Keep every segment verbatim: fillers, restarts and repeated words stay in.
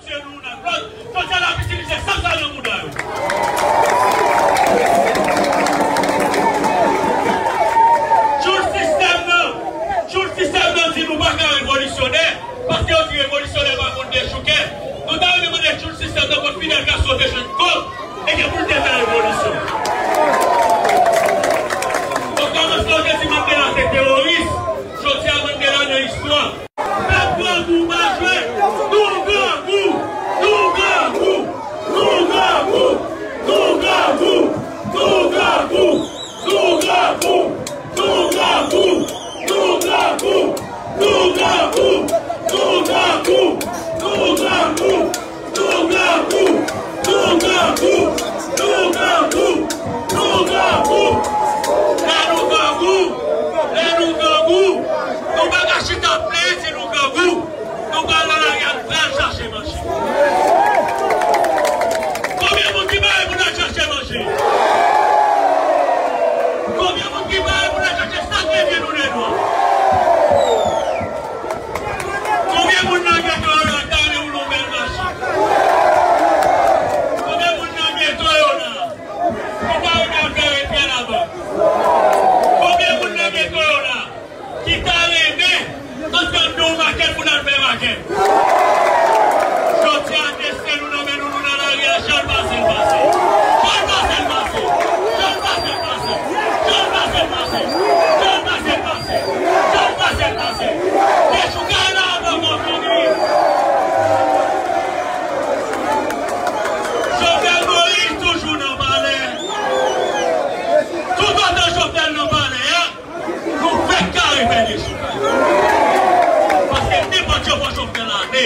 Jenou youn ak lòt, jodi a n ap itilize sab sa nan bouda yo. Tchoul sistèm nan, tchoul sistèm nan di nou pa ka revolisyonè, paske yo di revolisyonè pa konn dechouke. Nou ta renmen mande tchoul sistèm nan kot Fidel Castro te jwenn kòb e gen pou l te fè revolisyon. Donk, kòmanse yo te di Mandela se teworis, jodi a Mandela nan istwa. Pèp grangou pa jwe. Nou grangou! Nou grangou! Nou grangou! Nou grangou! Nou grangou! Nou grangou! Nou grangou! Nou grangou! Nou grangou! Nou grangou! Lè nou grangou! Lè nou grangou! Nou pa ka chita plenyen si nou grangou! Nou pral nan lari a, nou pral chache manje. Konbyen moun ki pare pou n al chache manje? Konbyen moun ki pare pou n al chache sa k leve nou nan nwa? Konbyen moun nan geto yo la ki ta renmen woule yon bèl machin? Konbyen moun nan geto yo la ki ta renmen al fè retwè labank? Konbyen moun nan geto yo la ki ta renmen antre anndan yon makèt pou n al fè makèt? Jodi a, desten nou nan men nou, nou nan lari a, jan l pase l pase. Jan l pase l pase. Jan l pase l pase. Dechoukay la poko fini. Jovenel Moïse toujou nan palè. Toutotan Jovenel nan palè a, nou fèk kare fè dechoukay. Paske nenpòt jan fò Jovenel ale.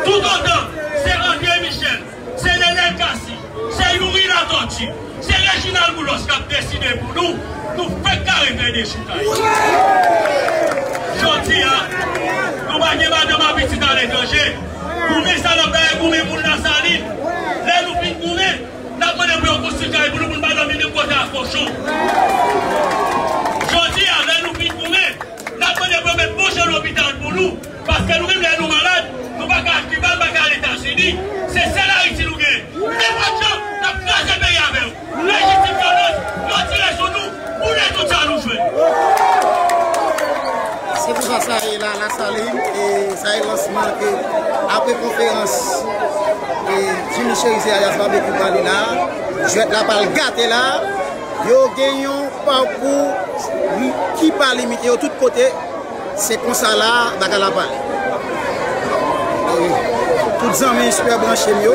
Toutotan se André Michel, se Nenel Cassy, se Youri Latortue, se Reginald Boulos k ap deside pou nou, nou fèk kare fè dechoukay. Jodi a, nou pa gen madanm ak pitit aletranje. Goumen sa n ap bay goumen moun Lasalin. Lè nou fin goumen, n ap mande pou yo konstwi kay pou nou, pou nou pa dòmi menm kote ak kochon. Jodi a, lè nou fin goumen, n ap mande pou yo met bon jan lopital pou nou, paske nou menm lè nou malad, nou pa ka achte bal, pa ka al Etazini. Se sèl Ayiti nou gen. Nenpòt jan, n ap kraze peyi avè yo. Lejitim vyolans, yo tire sou nou, boule tout sa nou jwenn. Se pou sa sa ye la, Lasalin, e sa ye lansman ke apre konferans e Jimmy Chérizier alias Barbecue pale la, jwèt la pral gate la, yo gen yon pakou ki pa limite yo tout kote, se konsa la bagay la pale. E tout zanmi sipè branche m yo,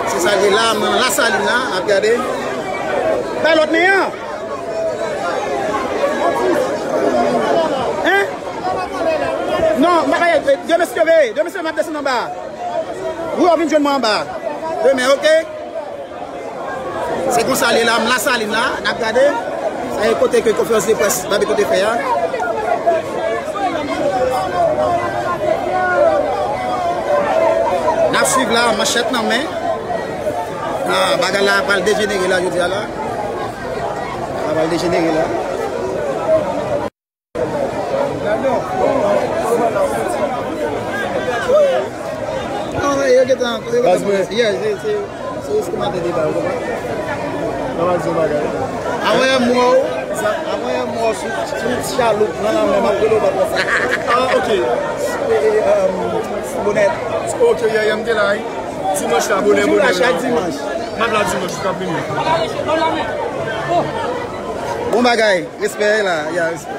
se sa ki la, nan Lasalin la, ap gade. Bay lòt men an! Hein? Non, m pa ka ye. Demen si Dye vle, demen si Dye vle m ap desann anba. Wi, w ap vin jwenn mwen anba. Demen, oke? Se konsa l ye la, m Lasalin la, n ap gade. Sa e kote ke konferans de près Barbecue te fè a. N ap swiv la, manchèt nan men. Ah, bagay la pral dejenere la, jodi a la. Bagay la pral dejenere la. Non, yo gentan, yo gentan. Baz mwen. Yeah, se, se, se, se kòmantè deba, ou konprann? Anvan m di yon bagay. Anvan yè m wè w, anvan yè m wè w sou, sou chaloup nan lanmè, m ap rele w pa konsa. Ah, ok. E, e, um, Bonèt. Ok, yeah, yeah, m te la, wi. Dimanch la, bonè, bonè. Toujou la chak dimanch. M ap la dimanch, ou k ap vini. Bon bagay, respè la, ya, respè.